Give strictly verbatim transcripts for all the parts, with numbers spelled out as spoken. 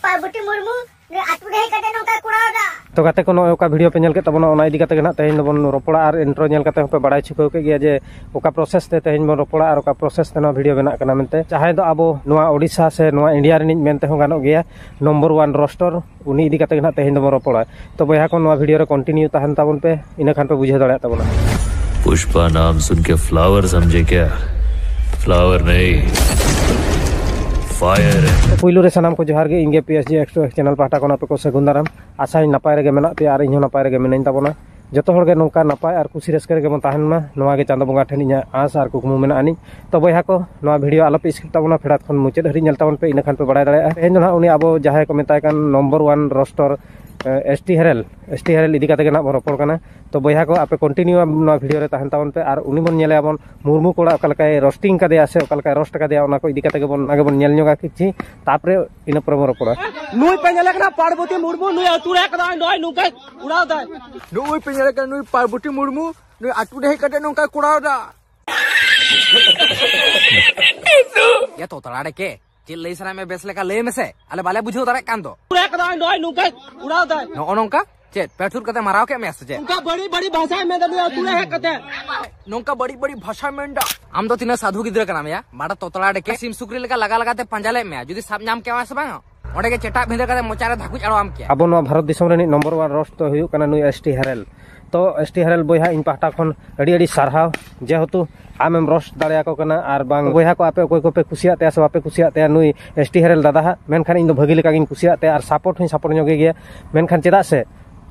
ᱟᱨ ᱵᱩᱴᱤ ᱢᱩᱨᱢᱩ ᱱᱩᱭ ᱟᱛᱳ ᱨᱮ ᱦᱮᱡ ᱠᱟᱛᱮ ᱱᱚᱝᱠᱟᱭ ᱠᱚᱨᱟᱣ ᱮᱫᱟ᱾ ᱛᱚ ᱜᱟᱛᱮ ᱠᱚ, ᱱᱚᱜᱼᱚᱭ ᱚᱠᱟ ᱵᱷᱤᱰᱤᱭᱳ ᱯᱮ ᱧᱮᱞ ᱠᱮᱫ ᱛᱟᱵᱚᱱᱟ, ᱚᱱᱟ ᱤᱫᱤ ᱠᱟᱛᱮ ᱜᱮ ᱱᱟᱦᱟᱜ ᱛᱮᱦᱮᱧ ᱫᱚᱵᱚᱱ ᱨᱚᱯᱚᱲᱟ᱾ ᱟᱨ ᱤᱱᱴᱨᱳ ᱧᱮᱞ ᱠᱟᱛᱮ ᱦᱚᱸᱯᱮ ᱵᱟᱲᱟᱭ ᱪᱷᱩᱴᱟᱹᱣ ᱠᱮᱫ ᱜᱮᱭᱟ ᱡᱮ ᱚᱠᱟ ᱯᱨᱚᱥᱮᱥ ᱛᱮ ᱛᱮᱦᱮᱧ ᱵᱚᱱ ᱨᱚᱯᱚᱲᱟ ᱟᱨ ᱚᱠᱟ ᱯᱨᱚᱥᱮᱥ ᱛᱮ ᱱᱚᱣᱟ ᱵᱷᱤᱰᱤᱭᱳ ᱵᱮᱱᱟᱜ ᱠᱟᱱᱟ ᱢᱮᱱᱛᱮ᱾ ᱡᱟᱦᱟᱸᱭ ᱫᱚ ᱟᱵᱚ ᱱᱚᱣᱟ ᱳᱰᱤᱥᱟ ᱥᱮ ᱱᱚᱣᱟ ᱤᱱᱰᱤᱭᱟ ᱨᱤᱱᱤᱡ ᱢᱮᱱ ᱛᱮᱦᱚᱸ ᱜᱟᱱᱚᱜ ᱜᱮᱭᱟ, ᱱᱚᱢᱵᱚᱨ ᱳᱣᱟᱱ ᱨᱳᱥᱴᱚᱨ, ᱩᱱᱤ ᱤᱫᱤ ᱠᱟᱛᱮ ᱜᱮ ᱱᱟᱦᱟᱜ ᱛᱮᱦᱮᱧ ᱫᱚᱵᱚᱱ ᱨᱚᱯᱚᱲᱟ᱾ ᱛᱚ ᱵᱚᱭᱦᱟ ᱠᱚ, ᱱᱚᱣᱟ ᱵᱷᱤᱰᱤᱭᱳ ᱨᱮ ᱠᱚᱱᱴᱤᱱᱤᱭᱩ ᱛᱟᱦᱮᱱ ᱛᱟᱵᱚᱱ ᱯᱮ, ᱤᱱᱟᱹ ᱠᱷᱟᱱ ᱯᱮ ᱵᱩᱡᱷᱟᱹᱣ ᱫᱟᱲᱮᱭᱟᱜ ᱛᱟᱵᱚᱱᱟ᱾ पुष्पा नाम सुन के फ्लावर समझे क्या? फ्लावर नहीं, फायर है। ᱯᱩᱭᱞᱩ ᱨᱮ ᱥᱟᱱᱟᱢ ᱠᱚ ᱡᱚᱦᱟᱨ ᱜᱮ, ᱤᱧ ᱜᱮ P S G X two X channel ᱯᱟᱦᱴᱟ ᱠᱷᱚᱱ ᱟᱯᱮ ᱠᱚ ᱥᱟᱹᱜᱩᱱ ᱫᱟᱨᱟᱢ᱾ ᱟᱥᱟᱧ ᱱᱟᱯᱟᱭ ᱨᱮᱜᱮ ᱢᱮᱱᱟᱜ ᱯᱮᱭᱟ ᱟᱨ ᱤᱧ ᱦᱚᱸ ᱱᱟᱯᱟᱭ ᱨᱮᱜᱮ ᱢᱤᱱᱟᱹᱧ ᱛᱟᱵᱚᱱᱟ᱾ ᱡᱚᱛᱚ ᱦᱚᱲ ᱜᱮ ᱱᱚᱝᱠᱟ ᱱᱟᱯᱟᱭ ᱟᱨ ᱠᱩᱥᱤ ᱨᱟᱹᱥᱠᱟᱹ ᱨᱮᱜᱮ ᱵᱚᱱ ᱛᱟᱦᱮᱱ ᱢᱟ, ᱱᱚᱣᱟ ᱜᱮ ᱪᱟᱸᱫᱚ ᱵᱚᱸᱜᱟ ᱴᱷᱮᱱ ᱤᱧᱟᱹᱜ ᱟᱸᱥ ᱟᱨ ᱠᱩᱠᱢᱩ ᱢᱮᱱᱟᱜ ᱟᱹᱱᱤᱡ᱾ ᱛᱚ ᱵᱚᱭᱦᱟ ᱠᱚ, ᱱᱚᱣᱟ ᱵᱷᱤᱰᱤᱭᱳ ᱟᱞᱚᱯᱮ ᱥᱠᱤᱯ ᱛᱟᱵᱚᱱᱟ, ᱯᱷᱮᱰᱟᱛ ᱠᱷᱚᱱ ᱢᱩᱪᱟᱹᱫ ᱦᱟᱹᱨᱤᱡ ᱧᱮᱞ ᱛᱟᱵᱚᱱ ᱯᱮ, ᱤᱱᱟᱹ ᱠᱷᱟᱱ ᱯᱮ ᱵᱟᱲᱟᱭ ᱫᱟᱲᱮᱭᱟᱜᱼᱟ᱾ ᱛᱮᱦᱮᱧ ᱫᱚ ᱱᱟᱦᱟᱜ ᱩᱱᱤ ᱟᱵᱚ ᱡᱟᱦᱟᱸᱭ ᱠᱚ ᱢᱮᱛᱟᱭ ᱠᱟᱱ number one roster, S T ᱦᱮᱨᱮᱞ, ᱮᱥ ᱴᱤ ᱦᱮᱨᱮᱞ ᱤᱫᱤ ᱠᱟᱛᱮ ᱜᱮ ᱱᱟᱦᱟᱜ ᱵᱚᱱ ᱨᱚᱯᱚᱲ ᱠᱟᱱᱟ᱾ ᱛᱚ ᱵᱚᱭᱦᱟ ᱠᱚ, ᱟᱯᱮ ᱠᱚᱱᱴᱤᱱᱤᱭᱩ ᱱᱚᱣᱟ ᱵᱷᱤᱰᱤᱭᱳ ᱨᱮ ᱛᱟᱦᱮᱱ ᱛᱟᱵᱚᱱ ᱯᱮ ᱟᱨ ᱩᱱᱤ ᱵᱚᱱ ᱧᱮᱞᱮᱭᱟ ᱵᱚᱱ ᱢᱩᱨᱢᱩ ᱠᱚᱲᱟ ᱚᱠᱟ ᱞᱮᱠᱟᱭ ᱨᱳᱥᱴᱤᱝ ᱠᱟᱫᱮᱭᱟ ᱥᱮ ᱚᱠᱟ ᱞᱮᱠᱟᱭ ᱨᱳᱥᱴ ᱠᱟᱫᱮᱭᱟ, ᱚᱱᱟ ᱠᱚ ᱤᱫᱤ ᱠᱟᱛᱮ ᱜᱮᱵᱚᱱ, ᱚᱱᱟ ᱜᱮᱵᱚᱱ ᱧᱮᱞ ᱧᱚᱜᱟ ᱠᱤᱪᱷᱤ, ᱛᱟᱯᱚᱨᱮ ᱤᱱᱟᱹ ᱯᱚᱨᱮ ᱵᱚᱱ ᱨᱚᱯᱚᱲᱟ᱾ ᱱᱩᱭ ᱯᱮ ᱧᱮᱞᱮ ᱠᱟᱱᱟ ᱯᱟᱨᱵᱚᱛᱤ ᱢᱩᱨᱢᱩ, ᱱᱩᱭ ᱟᱹᱛᱩ ᱨᱮ ᱠᱟᱱᱟᱭ, ᱱᱚᱜᱼᱚᱭ ᱱᱚᱝᱠᱟᱭ ᱠᱚᱨᱟᱣ ᱫᱟᱭ᱾ ᱱᱩᱭ ᱯᱮ ᱧᱮᱞᱮ ᱠᱟᱱᱟ ᱱᱩᱭ ᱯᱟᱨᱵᱚᱛᱤ ᱢᱩᱨᱢᱩ, ᱱᱩᱭ ᱟᱹᱛᱩ ᱨᱮ ᱦᱮᱡ ᱠᱟᱛᱮ ᱱᱚᱝᱠᱟᱭ ᱠᱚᱨᱟᱣ ᱫᱟ᱾ ᱭᱟ ᱛᱚᱛᱲᱟ ᱰᱮᱠᱮ, ᱪᱮᱫ ᱞᱟᱹᱭ ᱥᱟᱱᱟᱭᱮᱫ ᱢᱮ ᱵᱮᱥ ᱞᱮᱠᱟ ᱞᱟᱹᱭ ᱢᱮᱥᱮ, ᱟᱞᱮ ᱵᱟᱞᱮ ᱵᱩᱡᱷᱟᱹᱣ ᱫᱟᱲᱮᱭᱟᱜ ᱠᱟᱱ ᱫᱚ᱾ ᱯᱩᱨᱟᱹ ᱠᱟᱫᱟᱭ, ᱱᱚᱜᱼᱚᱭ ᱱᱚᱝᱠᱟᱭ ᱠᱚᱨᱟᱣ ᱫᱟᱭ᱾ ᱱᱚᱜᱼᱚ ᱱᱚᱝᱠᱟ? ᱪᱮᱫ ᱯᱮᱴ ᱥᱩᱨ ᱠᱟᱛᱮ ᱢᱟᱨᱟᱣ ᱠᱮᱫ ᱢᱮᱭᱟ ᱥᱮ ᱪᱮᱫ? ᱱᱚᱝᱠᱟ ᱵᱟᱹᱲᱤᱡ ᱵᱟᱹᱲᱤᱡ ᱵᱷᱟᱥᱟᱭ ᱢᱮᱱᱫᱟ ᱱᱩᱭ ᱟᱹᱛᱩ ᱨᱮ ᱦᱮᱡ ᱠᱟᱛᱮ᱾ ᱱᱚᱝᱠᱟ ᱵᱟᱹᱲᱤᱡ ᱵᱟᱹᱲᱤᱡ ᱵᱷᱟᱥᱟᱭ ᱢᱮᱱᱫᱟ᱾ ᱟᱢ ᱫᱚ ᱛᱤᱱᱟᱹᱜ ᱥᱟᱫᱷᱩ ᱜᱤᱫᱽᱨᱟᱹ ᱠᱟᱱᱟᱢ ᱭᱟ? ᱢᱟᱰᱟ ᱛᱚᱛᱲᱟ ᱰᱮᱠᱮ ᱥᱤᱢ ᱥᱩᱠᱨᱤ ᱞᱮᱠᱟ ᱞᱟᱜᱟ ᱞᱟᱜᱟ ᱛᱮ ᱯᱟᱸᱡᱟ ᱞᱮᱫ ᱢᱮᱭᱟ, ᱡᱩᱫᱤ ᱥᱟᱵ ᱧᱟᱢ ᱠᱮᱣᱟᱭ ᱥᱮ ᱵᱟᱝ, ᱚᱸᱰᱮ ᱜᱮ ᱪᱮᱴᱟᱜ ᱵᱷᱤᱸᱫᱟᱹᱲ ᱠᱟᱛᱮ ᱢᱚᱪᱟ ᱨᱮ ᱫᱷᱟᱹᱠᱩᱡ ᱟᱲᱚᱣᱟᱢ ᱠᱮᱭᱟ᱾ ᱟᱵᱚ ᱱᱚᱣᱟ ᱵᱷᱟᱨᱚᱛ ᱫᱤᱥᱚᱢ ᱨᱤᱱᱤᱡ ᱱᱚᱢᱵᱚᱨ ᱳᱣᱟᱱ ᱨᱳᱥᱴ ᱫᱚ ᱦᱩᱭᱩᱜ ᱠᱟᱱᱟ ᱱᱩᱭ ᱮᱥ ᱴᱤ ᱦᱮᱨᱮᱞ᱾ ᱛᱚ ᱮᱥ ᱴᱤ ᱦᱮᱨᱮᱞ ᱵᱚᱭᱦᱟ, ᱤᱧ ᱯᱟᱦᱴᱟ ᱠᱷᱚᱱ ᱟᱹᱰᱤ ᱟᱹᱰᱤ ᱥᱟᱨᱦᱟᱣ, ᱡᱮᱦᱮᱛᱩ ᱟᱢᱮᱢ ᱨᱳᱥᱴ ᱫᱟᱲᱮᱭᱟᱠᱚ ᱠᱟᱱᱟ᱾ ᱟᱨ ᱵᱟᱝ ᱵᱚᱭᱦᱟ ᱠᱚ, ᱟᱯᱮ ᱚᱠᱚᱭ ᱠᱚᱯᱮ ᱠᱩᱥᱤᱭᱟᱜ ᱛᱟᱭᱟ ᱥᱮ ᱵᱟᱯᱮ ᱠᱩᱥᱤᱭᱟᱜ ᱛᱟᱭᱟ ᱱᱩᱭ ᱮᱥ ᱴᱤ ᱦᱮᱨᱮᱞ ᱫᱟᱫᱟ ᱦᱟᱸᱜ, ᱢᱮᱱᱠᱷᱟᱱ ᱤᱧ ᱫᱚ ᱵᱷᱟᱹᱜᱤ ᱞᱮᱠᱟ ᱜᱤᱧ ᱠᱩᱥᱤᱭᱟᱜ ᱛᱟᱭᱟ ᱟᱨ ᱥᱟᱯᱳᱨᱴ ᱦᱚᱸᱧ ᱥᱟᱯᱳᱨᱴ ᱧᱚᱜᱮ ᱜᱮᱭᱟ᱾ ᱢᱮᱱᱠᱷᱟᱱ ᱪᱮᱫᱟᱜ ᱥᱮ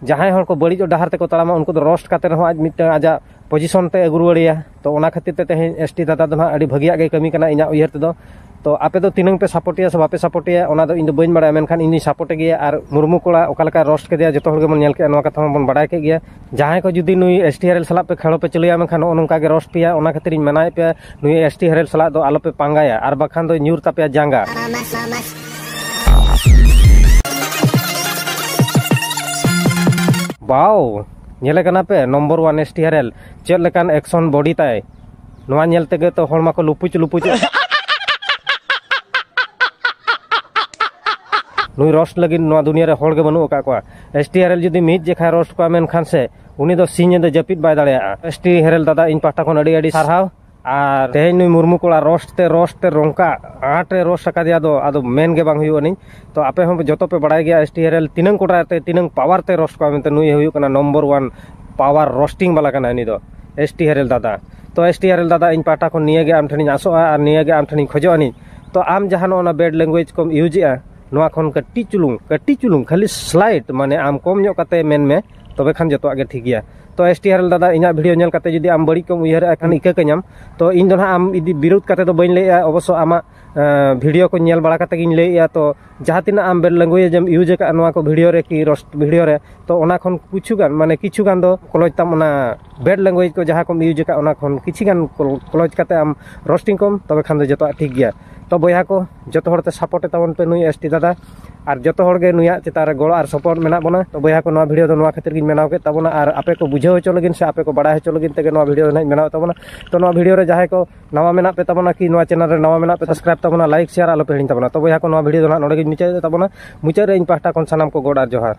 ᱡᱟᱦᱟᱸᱭ ᱦᱚᱲ ᱠᱚ ᱵᱟᱹᱲᱤᱡ ᱰᱟᱦᱟᱨ ᱛᱮᱠᱚ ᱛᱟᱲᱟᱢᱟ, ᱩᱱᱠᱩ ᱫᱚ ᱨᱳᱥᱴ ᱠᱟᱛᱮ ᱨᱮᱦᱚᱸ ᱟᱡ ᱢᱤᱫᱴᱟᱝ ᱟᱡᱟᱜ ᱯᱚᱡᱤᱥᱚᱱ ᱛᱮ ᱟᱹᱜᱩ ᱨᱩᱣᱟᱹᱲᱮᱭᱟ᱾ ᱛᱚ ᱚᱱᱟ ᱠᱷᱟᱹᱛᱤᱨ ᱛᱮ ᱛᱮᱦᱮᱧ ᱮᱥ ᱴᱤ ᱫᱟᱫᱟ ᱫᱚ ᱱᱟᱦᱟᱜ ᱟᱹᱰᱤ ᱵᱷᱟᱹᱜᱤᱭᱟᱜ ᱜᱮᱭ ᱠᱟᱹᱢᱤ ᱠᱟᱱᱟ ᱤᱧᱟᱹᱜ ᱩᱭᱦᱟᱹᱨ ᱛᱮᱫᱚ᱾ ᱛᱚ ᱟᱯᱮ ᱫᱚ ᱛᱤᱱᱟᱹᱝ ᱯᱮ ᱥᱟᱯᱳᱨᱴᱮᱭᱟ ᱥᱮ ᱵᱟᱯᱮ ᱥᱟᱯᱳᱨᱴᱮᱭᱟ, ᱚᱱᱟ ᱫᱚ ᱤᱧ ᱫᱚ ᱵᱟᱹᱧ ᱵᱟᱲᱟᱭᱟ, ᱢᱮᱱᱠᱷᱟᱱ ᱤᱧ ᱫᱚᱧ ᱥᱟᱯᱳᱨᱴᱮ ᱜᱮᱭᱟ᱾ ᱟᱨ ᱢᱩᱨᱢᱩ ᱠᱚᱲᱟ ᱚᱠᱟ ᱞᱮᱠᱟᱭ ᱨᱳᱥᱴ ᱠᱮᱫᱮᱭᱟ, ᱡᱚᱛᱚ ᱦᱚᱲ ᱜᱮᱵᱚᱱ ᱧᱮᱞ ᱠᱮᱫᱼᱟ, ᱱᱚᱣᱟ ᱠᱟᱛᱷᱟ ᱢᱟᱵᱚᱱ ᱵᱟᱲᱟᱭ ᱠᱮᱫ ᱜᱮᱭᱟ᱾ ᱡᱟᱦᱟᱸᱭ ᱠᱚ ᱡᱩᱫᱤ ᱱᱩᱭ ᱮᱥ ᱴᱤ ᱦᱮᱨᱮᱞ ᱥᱟᱞᱟᱜ ᱯᱮ ᱠᱷᱮᱲᱚ ᱯᱮ ᱪᱟᱹᱞᱩᱭᱟ, ᱢᱮᱱᱠᱷᱟᱱ ᱱᱚᱜᱼᱚ ᱱᱚᱝᱠᱟ ᱜᱮ ᱨᱳᱥᱴ ᱯᱮᱭᱟ᱾ ᱚᱱᱟ ᱠᱷᱟᱹᱛᱤᱨ ᱤᱧ ᱢᱟᱱᱟᱭᱮᱫ ᱯᱮᱭᱟ, ᱱᱩᱭ ᱮᱥ ᱴᱤ ᱦᱮᱨᱮᱞ ᱥᱟᱞᱟᱜ ᱫᱚ ᱟᱞᱚᱯᱮ ᱯᱟᱸᱜᱟᱭᱟ, ᱟᱨ ᱵᱟᱠᱷᱟᱱ ᱫᱚ ᱧᱩᱨ ᱛᱟᱯᱮᱭᱟ ᱡᱟᱸᱜᱟ᱾ ᱵᱟᱣ, ᱧᱮᱞᱮ ᱠᱟᱱᱟ ᱯᱮ ᱱᱚᱢᱵᱚᱨ ᱳᱣᱟᱱ ᱮᱥ ᱴᱤ ᱦᱮᱨᱮᱞ, ᱪᱮᱫ ᱞᱮᱠᱟᱱ ᱮᱠᱥᱚᱱ ᱵᱚᱰᱤ ᱛᱟᱭ᱾ ᱱᱚᱣᱟ ᱧᱮᱞ ᱛᱮᱜᱮ ᱛᱚ ᱦᱚᱲᱢᱟ ᱠᱚ ᱞᱩᱯᱩᱪ ᱞᱩᱯᱩᱪᱚᱜ᱾ ᱱᱩᱭ ᱨᱳᱥᱴ ᱞᱟᱹᱜᱤᱫ ᱱᱚᱣᱟ ᱫᱩᱱᱤᱭᱟᱹ ᱨᱮ ᱦᱚᱲ ᱜᱮ ᱵᱟᱹᱱᱩᱜ ᱟᱠᱟᱫ ᱠᱚᱣᱟ᱾ ᱮᱥ ᱴᱤ ᱦᱮᱨᱮᱞ ᱡᱩᱫᱤ ᱢᱤᱫ ᱡᱮᱠᱷᱟ ᱨᱳᱥᱴ ᱠᱚᱣᱟ ᱢᱮᱱᱠᱷᱟᱱ ᱥᱮ, ᱩᱱᱤ ᱫᱚ ᱥᱤᱧ ᱧᱤᱫᱟᱹ ᱡᱟᱹᱯᱤᱫ ᱵᱟᱭ ᱫᱟᱲᱮᱭᱟᱜᱼᱟ᱾ ᱮᱥ ᱴᱤ ᱦᱮᱨᱮᱞ ᱫᱟᱫᱟ, ᱤᱧ ᱯᱟᱦᱴᱟ ᱠᱷᱚᱱ ᱟᱹᱰᱤ ᱟᱹᱰᱤ ᱥᱟᱨᱦᱟᱣ᱾ ᱟᱨ ᱛᱮᱦᱮᱧ ᱱᱩᱭ ᱢᱩᱨᱢᱩ ᱠᱚᱲᱟ ᱨᱳᱥᱴ ᱛᱮ ᱨᱳᱥᱴ ᱛᱮ ᱨᱚᱝᱠᱟ ᱟᱸᱴ ᱨᱮ ᱨᱳᱥᱴ ᱟᱠᱟᱫᱮᱭᱟ, ᱫᱚ ᱟᱫᱚ ᱢᱮᱱ ᱜᱮ ᱵᱟᱝ ᱦᱩᱭᱩᱜ ᱟᱹᱱᱤᱡ᱾ ᱛᱚ ᱟᱯᱮ ᱦᱚᱸ ᱡᱚᱛᱚ ᱯᱮ ᱵᱟᱲᱟᱭ ᱜᱮᱭᱟ ᱮᱥ ᱴᱤ ᱦᱮᱨᱮᱞ ᱛᱤᱱᱟᱹᱝ ᱠᱚᱴᱟ ᱛᱮ ᱛᱤᱱᱟᱹᱝ ᱯᱟᱣᱟᱨ ᱛᱮ ᱨᱳᱥᱴ ᱠᱚᱣᱟ ᱢᱮᱱᱛᱮ᱾ ᱱᱩᱭ ᱦᱩᱭᱩᱜ ᱠᱟᱱᱟ ᱱᱚᱢᱵᱚᱨ ᱳᱣᱟᱱ ᱯᱟᱣᱟᱨ ᱨᱳᱥᱴᱤᱝ ᱵᱟᱞᱟ ᱠᱟᱱᱟᱭ ᱩᱱᱤ ᱫᱚ, ᱮᱥ ᱴᱤ ᱦᱮᱨᱮᱞ ᱫᱟᱫᱟ᱾ ᱛᱚ ᱮᱥ ᱴᱤ ᱦᱮᱨᱮᱞ ᱫᱟᱫᱟ, ᱤᱧ ᱯᱟᱦᱴᱟ ᱠᱷᱚᱱ ᱱᱤᱭᱟᱹ ᱜᱮ ᱟᱢ ᱴᱷᱮᱱᱤᱧ ᱟᱥᱚᱜᱼᱟ ᱟᱨ ᱱᱤᱭᱟᱹ ᱜᱮ ᱟᱢ ᱴᱷᱮᱱᱤᱧ ᱠᱷᱚᱡᱚᱜ ᱟᱹᱱᱤᱡ᱾ ᱛᱚ ᱟᱢ ᱡᱟᱦᱟᱸ ᱱᱚᱜᱼᱚ ᱱᱟ ᱵᱮᱰ ᱞᱮᱝᱜᱩᱭᱮᱡᱽ ᱠᱚᱢ ᱤᱭᱩᱡᱽ ᱮᱜᱼᱟ, ᱱᱚᱣᱟ ᱠᱷᱚᱱ ᱠᱟᱹᱴᱤᱡ ᱪᱩᱞᱩᱝ, ᱠᱟᱹᱴᱤᱡ ᱪᱩᱞᱩᱝ, ᱠᱷᱟᱹᱞᱤ ᱥᱞᱟᱭᱤᱰ, ᱢᱟᱱᱮ ᱟᱢ ᱠᱚᱢ ᱧᱚᱜ ᱠᱟᱛᱮ ᱢᱮᱱ ᱢᱮ, ᱛᱚᱵᱮ ᱠᱷᱟᱱ ᱡᱚᱛᱚᱣᱟᱜ ᱜᱮ ᱴᱷᱤᱠ ᱜᱮᱭᱟ᱾ ᱛᱚ ᱮᱥ ᱴᱤ ᱦᱮᱨᱮᱞ ᱫᱟᱫᱟ, ᱤᱧᱟᱹᱜ ᱵᱷᱤᱰᱤᱭᱳ ᱧᱮᱞ ᱠᱟᱛᱮ ᱡᱩᱫᱤ ᱟᱢ ᱵᱟᱹᱲᱤᱡ ᱠᱚᱢ ᱩᱭᱦᱟᱹᱨᱮᱜᱼᱟ ᱠᱷᱟᱱ ᱤᱠᱟᱹ ᱠᱟᱹᱧᱟᱢ᱾ ᱛᱚ ᱤᱧ ᱫᱚ ᱱᱟᱦᱟᱜ ᱟᱢ ᱤᱫᱤ ᱵᱤᱨᱩᱫᱷ ᱠᱟᱛᱮ ᱫᱚ ᱵᱟᱹᱧ ᱞᱟᱹᱭᱮᱜᱼᱟ, ᱚᱵᱚᱥᱥᱚ ᱟᱢᱟᱜ ᱵᱷᱤᱰᱤᱭᱳ ᱠᱚ ᱧᱮᱞ ᱵᱟᱲᱟ ᱠᱟᱛᱮ ᱜᱤᱧ ᱞᱟᱹᱭᱮᱜᱼᱟ᱾ ᱛᱚ ᱡᱟᱦᱟᱸ ᱛᱤᱱᱟᱹᱜ ᱟᱢ ᱵᱮᱰ ᱞᱮᱝᱜᱩᱭᱮᱡᱽ ᱮᱢ ᱤᱭᱩᱡᱽ ᱟᱠᱟᱫᱼᱟ ᱱᱚᱣᱟ ᱠᱚ ᱵᱷᱤᱰᱤᱭᱳ ᱨᱮ ᱠᱤ ᱨᱳᱥᱴ ᱵᱷᱤᱰᱤᱭᱳ ᱨᱮ, ᱛᱚ ᱚᱱᱟ ᱠᱷᱚᱱ ᱠᱤᱪᱷᱩ ᱜᱟᱱ, ᱢᱟᱱᱮ ᱠᱤᱪᱷᱩ ᱜᱟᱱ ᱫᱚ ᱠᱞᱚᱡᱽ ᱛᱟᱢ, ᱚᱱᱟ ᱵᱮᱰ ᱞᱮᱝᱜᱩᱭᱮᱡᱽ ᱠᱚ ᱡᱟᱦᱟᱸ ᱠᱚᱢ ᱤᱭᱩᱡᱽ ᱟᱠᱟᱫ ᱚᱱᱟ ᱠᱷᱚᱱ ᱠᱤᱪᱷᱩ ᱜᱟᱱ ᱠᱞᱚᱡᱽ ᱠᱟᱛᱮ ᱟᱢ ᱨᱳᱥᱴᱤᱝ ᱠᱚᱢ, ᱛᱚᱵᱮ ᱠᱷᱟᱱ ᱫᱚ ᱡᱚᱛᱚᱣᱟᱜ ᱴᱷᱤᱠ ᱜᱮᱭᱟ᱾ ᱛᱚ ᱵᱚᱭᱦᱟ ᱠᱚ, ᱡᱚᱛᱚ ᱦᱚᱲ ᱛᱮ ᱥᱟᱯᱳᱨᱴ ᱮ ᱛᱟᱵᱚᱱ ᱯᱮ ᱱᱩᱭ ᱮᱥ ᱴᱤ ᱫᱟᱫᱟ, ᱟᱨ ᱡᱚᱛᱚ ᱦᱚᱲ ᱜᱮ ᱱᱩᱭᱟᱜ ᱪᱮᱛᱟᱱ ᱨᱮ ᱜᱚᱲᱚ ᱟᱨ ᱥᱟᱯᱳᱨᱴ ᱢᱮᱱᱟᱜ ᱵᱚᱱᱟ᱾ ᱛᱚ ᱵᱚᱭᱦᱟ ᱠᱚ, ᱱᱚᱣᱟ ᱵᱷᱤᱰᱤᱭᱳ ᱫᱚ ᱱᱚᱣᱟ ᱠᱷᱟᱹᱛᱤᱨ ᱜᱤᱧ ᱵᱮᱱᱟᱣ ᱠᱮᱫ ᱛᱟᱵᱚᱱᱟ, ᱟᱨ ᱟᱯᱮ ᱠᱚ ᱵᱩᱡᱷᱟᱹᱣ ᱦᱚᱪᱚ ᱞᱟᱹᱜᱤᱫ ᱥᱮ ᱟᱯᱮ ᱠᱚ ᱵᱟᱲᱟᱭ ᱦᱚᱪᱚ ᱞᱟᱹᱜᱤᱫ ᱛᱮᱜᱮ ᱱᱚᱣᱟ ᱵᱷᱤᱰᱤᱭᱳ ᱫᱚ ᱱᱟᱦᱟᱜ ᱤᱧ ᱵᱮᱱᱟᱣ ᱛᱟᱵᱚᱱᱟ᱾ ᱛᱚ ᱱᱚᱣᱟ ᱵᱷᱤᱰᱤᱭᱳ ᱨᱮ ᱡᱟᱦᱟᱸᱭ ᱠᱚ ᱱᱟᱣᱟ ᱢᱮᱱᱟᱜ ᱯᱮ ᱛᱟᱵᱚᱱᱟ ᱠᱤ ᱱᱚᱣᱟ ᱪᱮᱱᱮᱞ ᱨᱮ ᱱᱟᱣᱟ ᱢᱮᱱᱟᱜ ᱯᱮ, ᱥᱟᱵᱥᱠᱨᱟᱭᱤᱵ ᱛᱟᱵᱚᱱᱟ, ᱞᱟᱭᱤᱠ, ᱥᱮᱭᱟᱨ ᱟᱞᱚ ᱯᱮ ᱦᱤᱲᱤᱧ ᱛᱟᱵᱚᱱᱟ᱾ ᱛᱚ ᱵᱚᱭᱦᱟ ᱠᱚ, ᱱᱚᱣᱟ ᱵᱷᱤᱰᱤᱭᱳ ᱫᱚ ᱱᱟᱦᱟᱜ ᱱᱚᱰᱮ ᱜᱤᱧ ᱢᱩᱪᱟᱹᱫ ᱛᱟᱵᱚᱱᱟ᱾ ᱢᱩᱪᱟᱹᱫ ᱨᱮ ᱤᱧ ᱯᱟᱦᱴᱟ ᱠᱷᱚᱱ ᱥᱟᱱᱟᱢ ᱠᱚ ᱜᱚᱰ ᱟᱨ ᱡᱚᱦᱟᱨ᱾